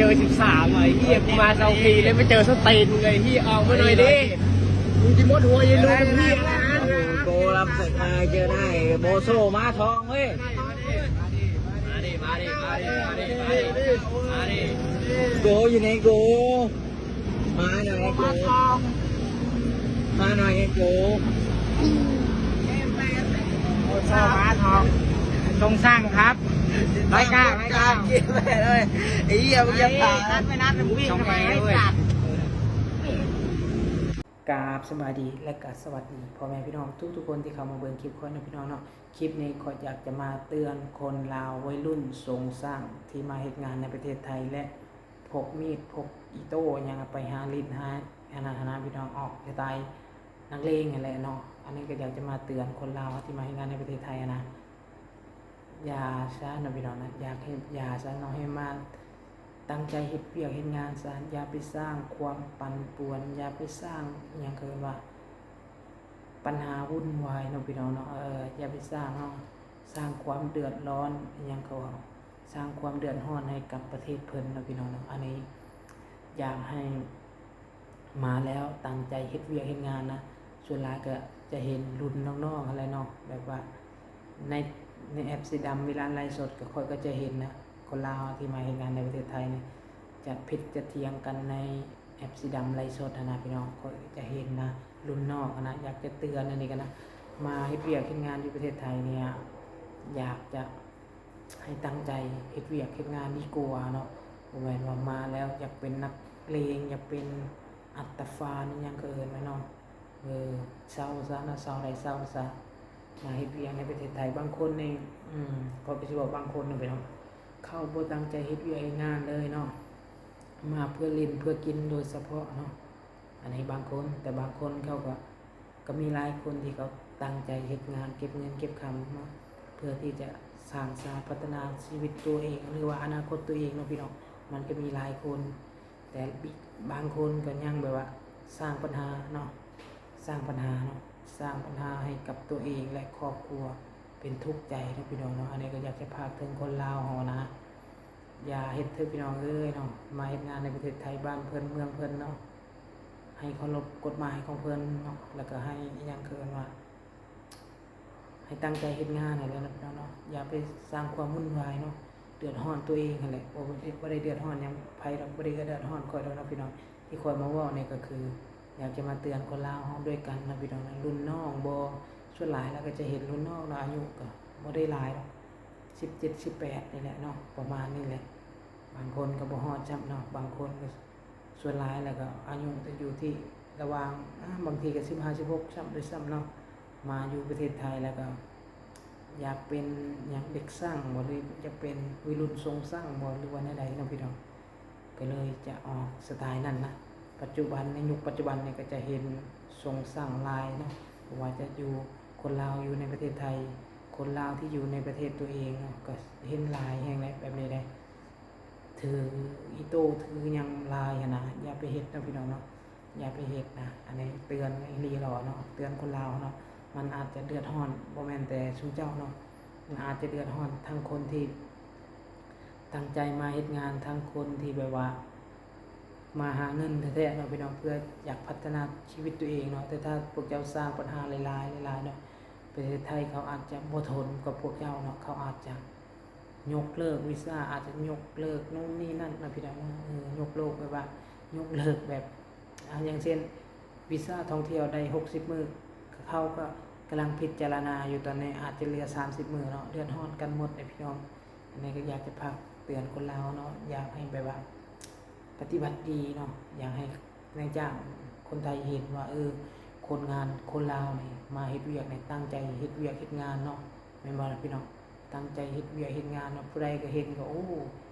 ເຈີສິບສາມ ໄອ້ເຫຍ ກູມາສອງປີແລ້ວ ໄປເຈີສະເຕນ ໄອ້ເຫຍ ອອກມາໜ້ອຍເດ້. ມຶງຊິໝົດຫົວ ຢ່າລົງເຫຍນະ. ໂກລຳສະກາຍເຈີໄດ້ ໂບໂຊມາທອງເວີຍ. ມາດິ ມາດິ ມາດິ ມາດິ ມາດິ ໂກຢູ່ໃນໂກ. ມາໜ່ອຍໂກ ມາໜ່ອຍໂກ. ໂອ້ ຊອມາທອງ ຊົງຊັງຄັບ ໄລກາ ໄລກາ. ໄອ້ເຫຍ ມຶງຢ່າຖາມ ນັດໄປນັດ ມຶງວິ່ງໄປ ໄອ້ສັດ. ກາບສະບາຍດີ ແລະກະສະຫວັດດີພໍ່ແມ່ພີ່ນ້ອງທຸກໆຄົນທີ່ເຂົ້າມາເບິ່ງຄລິບຂ້ອຍເນາະ ພີ່ນ້ອງເນາະ. ຄລິບນີ້ຂ້ອຍຢາກຈະມາເຕືອນຄົນລາວໄວລຸ້ນຊົງຊັງທີ່ມາເຮັດງານໃນປະເທດໄທ ແລະ ພົກມີດ ພົກອີໂຕ້ຫຍັງໄປຫາຫຼິ້ນຫາອັນນັ້ນຫັ້ນນະ ພີ່ນ້ອງ. ອອກສະໄຕນັກເລງຫັ້ນແຫຼະເນາະ. ອັນນີ້ກໍຢາກຈະມາເຕືອນຄົນລາວທີ່ມາເຮັດງານໃນປະເທດໄທຫັ້ນນະ ຢ່າຊະເນາະ ພີ່ນ້ອງນະ. ຢາກໃຫ້ ຢ່າຊະເນາະ ໃຫ້ມາຕັ້ງໃຈເຮັດວຽກເຮັດງານຊະ. ຢ່າໄປສ້າງຄວາມປັ່ນປ່ວນ ຢ່າໄປສ້າງອີ່ຫຍັງ ເຂົາເອີ້ນວ່າ ປັນຫາວຸ່ນວາຍເນາະ ພີ່ນ້ອງເນາະ. ເອີ ຢ່າໄປສ້າງເນາະ ສ້າງຄວາມເດືອດຮ້ອນອີ່ຫຍັງ ເຂົາເວົ້າ ສ້າງຄວາມເດືອດຮ້ອນໃຫ້ກັບປະເທດເພິ່ນເນາະ ພີ່ນ້ອງເນາະ. ອັນນີ້ຢາກໃຫ້ມາແລ້ວຕັ້ງໃຈເຮັດວຽກເຮັດງານນະ. ສ່ວນຫຼາຍກໍຈະເຫັນລຸ້ນນ້ອງໆຫັ້ນແຫຼະເນາະ ແບບວ່າໃນ ໃນແອັບສີດຳ ເວລາໄລຟ໌ສົດກໍ ຂ້ອຍກໍຈະເຫັນນະ ຄົນລາວທີ່ມາເຮັດງານໃນປະເທດໄທນີ້ ຈະຜິດຈະຖຽງກັນໃນ ແອັບສີດຳໄລຟ໌ສົດຫັ້ນນະ ພີ່ນ້ອງ. ຂ້ອຍຈະເຫັນນະ ລຸ້ນນ້ອງຫັ້ນນະ ຢາກຈະເຕືອນອັນນີ້ກັນນະ ມາເຮັດວຽກເຮັດງານຢູ່ປະເທດໄທນີ້ ຢາກຈະໃຫ້ຕັ້ງໃຈເຮັດວຽກເຮັດງານດີກວ່າເນາະ. ບໍ່ແມ່ນວ່າມາແລ້ວຢາກເປັນນັກເລງ ຢາກເປັນອັດຕະຟານອີ່ຫຍັງກໍເອີ້ນມາເນາະ. ເອີ ເຊົາຊະເນາະ ເຊົາໄດ້ເຊົາຊະ ມາເຮັດວຽກໃນປະເທດໄທ. ບາງຄົນນີ້ ອືມ ຂ້ອຍກໍຊິເວົ້າບາງຄົນນະ ພີ່ນ້ອງ ເຂົາບໍ່ຕັ້ງໃຈເຮັດວຽກເຮັດງານເລີຍເນາະ ມາເພື່ອຫຼິ້ນເພື່ອກິນໂດຍສະເພາະເນາະ. ອັນນີ້ບາງຄົນ ແຕ່ບາງຄົນເຂົາກໍ ກໍມີຫຼາຍຄົນທີ່ເຂົາຕັ້ງໃຈເຮັດງານເກັບເງິນເກັບຄຳເນາະ ເພື່ອທີ່ຈະສ້າງສາພັດທະນາຊີວິດຕົວເອງ ຫຼືວ່າອະນາຄົດຕົວເອງເນາະ ພີ່ນ້ອງ. ມັນກໍມີຫຼາຍຄົນ ແຕ່ບາງຄົນກໍຍັງແບບວ່າສ້າງບັນຫາເນາະ ສ້າງບັນຫາເນາະ ສ້າງບັນຫາໃຫ້ກັບຕົວເອງ ແລະ ຄອບຄົວ ເປັນທຸກໃຈເນາະ ພີ່ນ້ອງເນາະ. ອັນນີ້ກໍຢາກຈະຝາກເຖິງຄົນລາວເຮົານະ ຢ່າເຮັດເທີພີ່ນ້ອງເອີຍເນາະ. ມາເຮັດງານໃນປະເທດໄທ ບ້ານເພິ່ນເມືອງເພິ່ນເນາະ ໃຫ້ເຄົາລົບກົດໝາຍຂອງເພິ່ນເນາະ ແລ້ວກໍໃຫ້ ອີ່ຫຍັງ ເຂົາເອີ້ນວ່າ ໃຫ້ຕັ້ງໃຈເຮັດງານຫັ້ນແຫຼະເນາະ ພີ່ນ້ອງເນາະ. ຢ່າໄປສ້າງຄວາມວຸ່ນວາຍເນາະ ເດືອດຮ້ອນຕົວເອງຫັ້ນແຫຼະ. ບໍ່ ບໍ່ໄດ້ເດືອດຮ້ອນຫຍັງໃຜດອກ ບໍ່ໄດ້ເດືອດຮ້ອນຂ້ອຍດອກເນາະ ພີ່ນ້ອງ. ທີ່ຂ້ອຍມາເວົ້ານີ້ກໍຄື ຢາກຈະມາເຕືອນຄົນລາວເຮົາດ້ວຍກັນເນາະ ພີ່ນ້ອງເນາະ. ລຸ້ນນ້ອງບໍ່ ສ່ວນຫຼາຍແລ້ວກໍຈະເຫັນລຸ້ນນ້ອງເນາະ ອາຍຸກໍບໍ່ໄດ້ຫຼາຍດອກ ສິບເຈັດ ສິບແປດນີ້ແຫຼະເນາະ ປະມານນີ້ແຫຼະ. ບາງຄົນກໍບໍ່ຮອດຊ້ຳເນາະ ບາງຄົນກໍ ສ່ວນຫຼາຍແລ້ວກໍອາຍຸຈະຢູ່ທີ່ລະຫວ່າງ ອາ ບາງທີກໍສິບຫ້າ ສິບຫົກຊ້ຳດ້ວຍຊ້ຳເນາະ. ມາຢູ່ປະເທດໄທແລ້ວກໍຢາກເປັນຫຍັງ ເດັກຊ່າງບໍ່ ຫຼືຢາກເປັນໄວລຸ້ນຊົງຊ່າງບໍ່ ຫຼືວ່າແນວໃດເນາະ ພີ່ນ້ອງ. ກໍເລີຍຈະອອກສະໄຕນັ້ນນະ. ປັດຈຸບັນ ໃນຍຸກປັດຈຸບັນນີ້ກໍຈະເຫັນຊົງຊ່າງຫຼາຍເນາະ ບໍ່ວ່າຈະຢູ່ ຄົນລາວຢູ່ໃນປະເທດໄທ ຄົນລາວທີ່ຢູ່ໃນປະເທດຕົວເອງເນາະ ກໍເຫັນຫຼາຍແຮງແຫຼະແບບນີ້ເດ້. ຖືອີໂຕ້ຖືຫຍັງຫຼາຍຫັ້ນນະ ຢ່າໄປເຮັດເນາະ ພີ່ນ້ອງເນາະ ຢ່າໄປເຮັດນະ. ອັນນີ້ເຕືອນອີ່ຫຼີຫຼໍເນາະ ເຕືອນຄົນລາວເນາະ. ມັນອາດຈະເດືອດຮ້ອນ ບໍ່ແມ່ນແຕ່ຊຸມເຈົ້າເນາະ ມັນອາດຈະເດືອດຮ້ອນທັງຄົນທີ່ຕັ້ງໃຈມາເຮັດງານ ທັງຄົນທີ່ແບບວ່າມາຫາເງິນແທ້ໆເນາະ ພີ່ນ້ອງ ເພື່ອຢາກພັດທະນາຊີວິດຕົວເອງເນາະ. ແຕ່ຖ້າພວກເຈົ້າສ້າງບັນຫາຫຼາຍໆ ຫຼາຍໆເນາະ ປະເທດໄທເຂົາອາດຈະບໍ່ທົນກັບພວກເຈົ້າເນາະ ເຂົາອາດຈະ ຍົກເລີກວີຊາ ອາດຈະຍົກເລີກໂນ່ນນີ້ນັ້ນນະ ພີ່ນ້ອງເນາະ. ເອີ ຍົກເລີກແບບວ່າ ຍົກເລີກແບບ ອາ ຢ່າງເຊັ່ນ ວີຊາທ່ອງທ່ຽວໄດ້ຫົກສິບມື້ ເຂົາກໍກຳລັງພິຈາລະນາຢູ່ຕອນນີ້ ອາດຈະເຫຼືອສາມສິບມື້ເນາະ. ເດືອດຮ້ອນກັນໝົດເດ້ ພີ່ນ້ອງ. ອັນນີ້ກໍຢາກຈະຝາກເຕືອນຄົນລາວເນາະ ຢາກໃຫ້ແບບວ່າ ປະຕິບັດດີເນາະ ຢາກໃຫ້ນາຍຈ້າງຄົນໄທເຫັນວ່າ ເອີ ຄົນງານຄົນລາວນີ້ມາເຮັດວຽກນີ້ ຕັ້ງໃຈເຮັດວຽກເຮັດງານເນາະ ແມ່ນບໍ່ລະ ພີ່ນ້ອງ? ຕັ້ງໃຈເຮັດວຽກເຮັດງານເນາະ. ຜູ້ໃດກໍເຫັນກໍ ໂອ້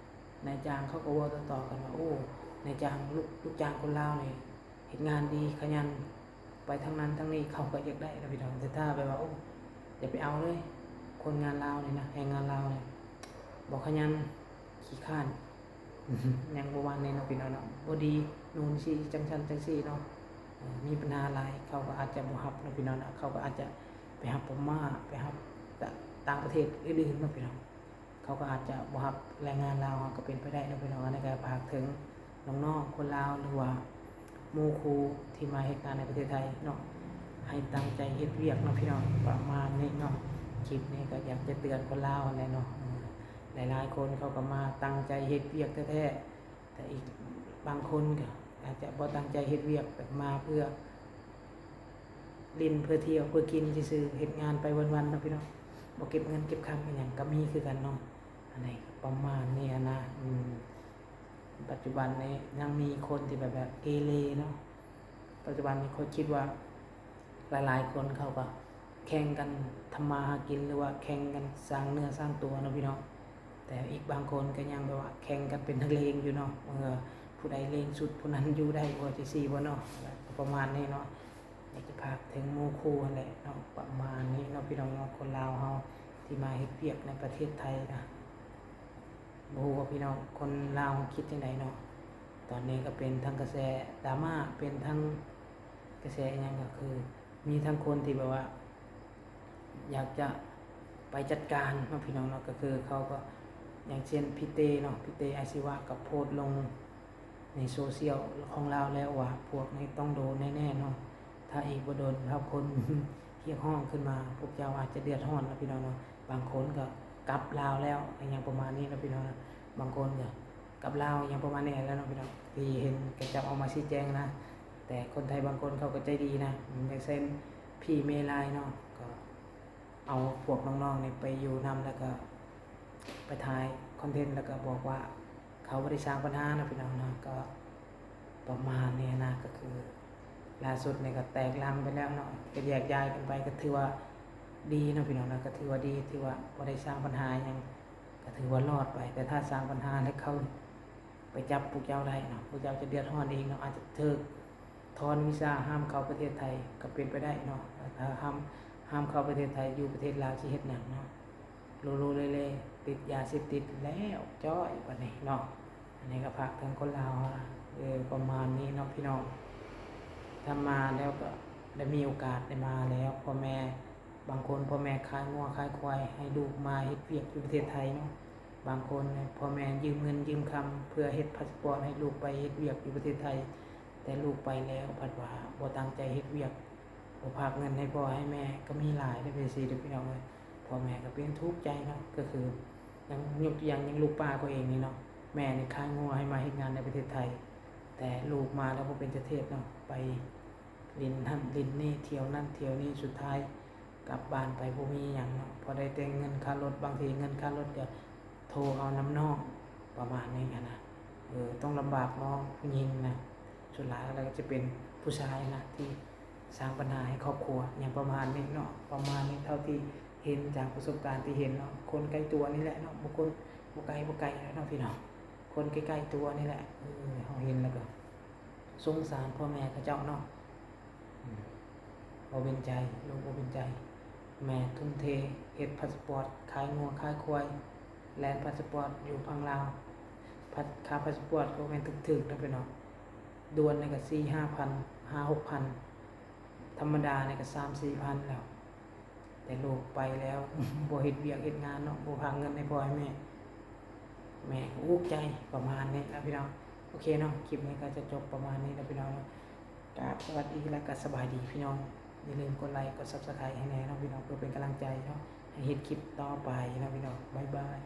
ນາຍຈ້າງເຂົາກໍເວົ້າຕໍ່ໆກັນວ່າ ໂອ້ ນາຍຈ້າງ ລູກ ລູກຈ້າງຄົນລາວນີ້ເຮັດງານດີ ຂະຫຍັນ ໄປທາງນັ້ນທາງນີ້ ເຂົາກໍຢາກໄດ້ນະ ພີ່ນ້ອງ. ແຕ່ຖ້າແບບວ່າ ໂອ້ ຢ່າໄປເອົາເລີຍ ຄົນງານລາວນີ້ນະ ແຮງງານລາວນີ້ ບໍ່ຂະຫຍັນ ຂີ້ຄ້ານ ຫຍັງປະມານນີ້ເນາະ ພີ່ນ້ອງເນາະ ບໍ່ດີ ໂນ່ນຊີ້ ຈັ່ງຊັ້ນຈັ່ງຊີ້ເນາະ ເອີ ມີບັນຫາຫຼາຍ ເຂົາກໍອາດຈະບໍ່ຮັບເນາະ ພີ່ນ້ອງເນາະ. ເຂົາກໍອາດຈະໄປຮັບພະມ້າ ໄປຮັບຕະ ຕ່າງປະເທດອື່ນໆເນາະ ພີ່ນ້ອງ. ເ ເຂົາກໍອາດຈະບໍ່ຮັບແຮງງານລາວເຮົາ ກໍເປັນໄປໄດ້ເນາະພີ່ນ້ອງ. ອັນນີ້ກໍຝາກເຖິງນ້ອງໆຄົນລາວ ຫຼືວ່າໝູ່ຄູ່ທີ່ມາເຮັດງານໃນປະເທດໄທເນາະ ໃຫ້ຕັ້ງໃຈເຮັດວຽກເນາະພີ່ນ້ອງ ປະມານນີ້ເນາະ. ຄລິບນີ້ກໍຢາກຈະເຕືອນຄົນລາວຫັ້ນແຫຼະເນາະ ເອີ ຫຼາຍໆຄົນເຂົາກໍມາຕັ້ງໃຈເຮັດວຽກແທ້ໆ ແຕ່ອີກບາງຄົນກໍອາດຈະບໍ່ຕັ້ງໃຈເຮັດວຽກ ແບບມາເພື່ອຫຼິ້ນ ເພື່ອທ່ຽວ ເພື່ອກິນຊື່ໆ ເຮັດງານໄປວັນໆເນາະພີ່ນ້ອງ ບໍ່ເກັບເງິນເກັບຄຳອີ່ຫຍັງກໍມີຄືກັນເນາະ. ອັນນີ້ປະມານນີ້ຫັ້ນນະ ອືມ ປັດຈຸບັນນີ້ຍັງມີຄົນທີ່ແບບ ແບບເກເລເນາະ. ປັດຈຸບັນນີ້ຂ້ອຍຄິດວ່າ ຫຼາຍໆຄົນເຂົາກໍແຂ່ງກັນທຳມາຫາກິນ ຫຼືວ່າແຂ່ງກັນສ້າງເນື້ອສ້າງຕົວເນາະພີ່ນ້ອງ. ແຕ່ອີກບາງຄົນກໍຍັງແບບວ່າແຂ່ງກັນເປັນນັກເລງຢູ່ເນາະ ເອີ ຜູ້ໃດເລງສຸດຜູ້ນັ້ນຢູ່ໄດ້ບໍ່ ຈັ່ງຊີ້ບໍ່ເນາະ ປະມານນີ້ເນາະ. ຢາກຈະຝາກເຖິງໝູ່ຄູ່ຫັ້ນແຫຼະເນາະ ປະມານນີ້ເນາະພີ່ນ້ອງເນາະ. ຄົນລາວເຮົາທີ່ມາເຮັດວຽກໃນປະເທດໄທນະ ບໍ່ຮູ້ວ່າພີ່ນ້ອງຄົນລາວເຮົາຄິດຈັ່ງໃດເນາະ. ຕອນນີ້ກໍເປັນທັງກະແສດຣາມາ ເປັນທັງກະແສອີ່ຫຍັງ ກໍຄືມີທັງຄົນທີ່ແບບວ່າ ຢາກຈະໄປຈັດການເນາະພີ່ນ້ອງເນາະ. ກໍຄືເຂົາກໍ ຢ່າງເຊັ່ນ ພີ່ເຕ້ເນາະ ພີ່ເຕ້ ອາຊີວະ ກໍໂພສລົງໃນໂຊຊຽວຂອງລາວແລ້ວວ່າ ພວກນີ້ຕ້ອງໂດນແນ່ໆເນາະ. ຖ້າອີກບໍ່ດົນ ຖ້າຄົນຮຽກຮ້ອງຂຶ້ນມາ ພວກເຈົ້າອາດຈະເດືອດຮ້ອນເນາະພີ່ນ້ອງເນາະ. ບາງຄົນກໍກັບລາວແລ້ວ ອີ່ຫຍັງປະມານນີ້ເນາະພີ່ນ້ອງເນາະ. ບາງຄົນກໍກັບລາວ ອີ່ຫຍັງປະມານນີ້ແຫຼະເນາະພີ່ນ້ອງ ທີ່ເຫັນເຂົາເຈົ້າອອກມາຊີ້ແຈງນະ. ແຕ່ຄົນໄທບາງຄົນເຂົາກໍໃຈດີນະ ຢ່າງເຊັ່ນ ພີ່ເມລາຍເນາະ ກໍ ເອົາພວກນ້ອງໆນີ້ໄປຢູ່ນຳ ແລ້ວກໍໄປຖ່າຍຄອນເທັນ ແລ້ວກໍບອກວ່າເຂົາບໍ່ໄດ້ສ້າງບັນຫາເນາະພີ່ນ້ອງເນາະ. ກໍປະມານນີ້ນະ ກໍຄືລ່າສຸດນີ້ກໍແຕກລັງໄປແລ້ວເນາະ ກໍແຍກຍ້າຍກັນໄປ ກໍຖືວ່າດີເນາະພີ່ນ້ອງເນາະ. ກໍຖືວ່າດີ ຖືວ່າບໍ່ໄດ້ສ້າງບັນຫາຫຍັງ ກໍຖືວ່າລອດໄປ. ແຕ່ຖ້າສ້າງບັນຫາແລ້ວ ເຂົາ ໄປຈັບພວກເຈົ້າໄດ້ເນາະ ພວກເຈົ້າຈະເດືອດຮ້ອນເອງເນາະ ອາດຈະຖືກຖອນວີຊາ ຫ້າມເຂົ້າປະເທດໄທກໍເປັນໄປໄດ້ເນາະ. ຖ້າຫ້າມ ຫ້າມເຂົ້າປະເທດໄທ ຢູ່ປະເທດລາວຊິເຮັດຫຍັງເນາະ ໂລໂລເລເລ ຕິດຢາເສບຕິດແລ້ວຈ້ອຍບັດນີ້ເນາະ. ອັນນີ້ກໍຝາກເຖິງຄົນລາວເຮົານະ ເອີ ປະມານນີ້ເນາະພີ່ນ້ອງ. ຖ້າມາແລ້ວກໍໄດ້ມີໂອກາດໄດ້ມາແລ້ວ ພໍ່ແມ່ ບາງຄົນພໍ່ແມ່ຂາຍງົວຂາຍຄວາຍໃຫ້ລູກມາເຮັດວຽກຢູ່ປະເທດໄທເນາະ. ບາງຄົນພໍ່ແມ່ຢືມເງິນຢືມຄຳເພື່ອເຮັດພາສປອດໃຫ້ລູກໄປເຮັດວຽກຢູ່ປະເທດໄທ ແຕ່ລູກໄປແລ້ວພັດວ່າບໍ່ຕັ້ງໃຈເຮັດວຽກ ບໍ່ຝາກເງິນໃຫ້ພໍ່ໃຫ້ແມ່ ກໍມີຫຼາຍເດ້ ເປັນຈັ່ງຊີ້ເດີພີ່ນ້ອງເອີຍ. ພໍ່ແມ່ກໍເປັນທຸກໃຈເນາະ ກໍຄື ຢ່າງ ຍົກຕົວຢ່າງ ຢ່າງລູກປ້າຂ້ອຍເອງນີ້ເນາະ ແມ່ນີ້ຂາຍງົວໃຫ້ມາເຮັດງານໃນປະເທດໄທ ແຕ່ລູກມາແລ້ວບໍ່ເປັນຕາເທດເນາະ ໄປຫຼິ້ນຫັ້ນຫຼິ້ນນີ້ ທ່ຽວນັ້ນທ່ຽວນີ້ ສຸດທ້າຍ ກັບບ້ານໄປບໍ່ມີຫຍັງເນາະ ພໍໄດ້ແຕ່ເງິນຄ່າລົດ ບາງທີເງິນຄ່າລົດກໍໂທເອົານຳນ້ອງ ປະມານນີ້ຫັ້ນນະ. ເອີ ຕ້ອງລຳບາກນ້ອງຜູ້ຍິງນະ ສ່ວນຫຼາຍແລ້ວກໍຈະເປັນຜູ້ຊາຍນະ ທີ່ສ້າງບັນຫາໃຫ້ຄອບຄົວ ຫຍັງປະມານນີ້ເນາະ ປະມານນີ້ ເທົ່າທີ່ເຫັນຈາກປະສົບການທີ່ເຫັນເນາະ ຄົນໃກ້ຕົວນີ້ແຫຼະເນາະ ບໍ່ຄົນ ບໍ່ໄກບໍ່ໄກແລ້ວເນາະພີ່ນ້ອງ ຄົນໃກ້ໆຕົວນີ້ແຫຼະ. ເອີ ເຮົາເຫັນແລ້ວກໍສົງສານພໍ່ແມ່ເຂົາເຈົ້າເນາະ ອືມ ບໍ່ເປັນໃຈ ລູກບໍ່ເປັນໃຈ ແມ່ທຸ່ມເທເຮັດພາສປອດ ຂາຍງົວຂາຍຄວາຍ ແລ່ນພາສປອດຢູ່ຝັ່ງລາວ ພາ ຄ່າພາສປອດກໍບໍ່ແມ່ນຖືກໆເນາະພີ່ນ້ອງ ດ່ວນນີ້ກໍສີ່ຫ້າພັນ ຫ້າຫົກພັນ ທຳມະດານີ້ກໍສາມສີ່ພັນແລ້ວ ແຕ່ລູກໄປແລ້ວ ບໍ່ເຮັດວຽກເຮັດງານເນາະ ບໍ່ພາເງິນໃຫ້ພໍ່ໃຫ້ແມ່ ແມ່ກໍອຸກໃຈ ປະມານນີ້ນະພີ່ນ້ອງ. ໂອເຄເນາະ ຄລິບນີ້ກໍຈະຈົບປະມານນີ້ນະພີ່ນ້ອງເນາະ. ກາບສະຫວັດດີ ແລະ ກໍສະບາຍດີພີ່ນ້ອງ. ຢ່າລືມກົດໄລ ກົດ Subscribe ໃຫ້ແດ່ເນາະພີ່ນ້ອງ ເພື່ອເປັນກຳລັງໃຈເນາະ ໃຫ້ເຮັດຄລິບຕໍ່ໄປເນາະພີ່ນ້ອງ. ບາຍບາຍ.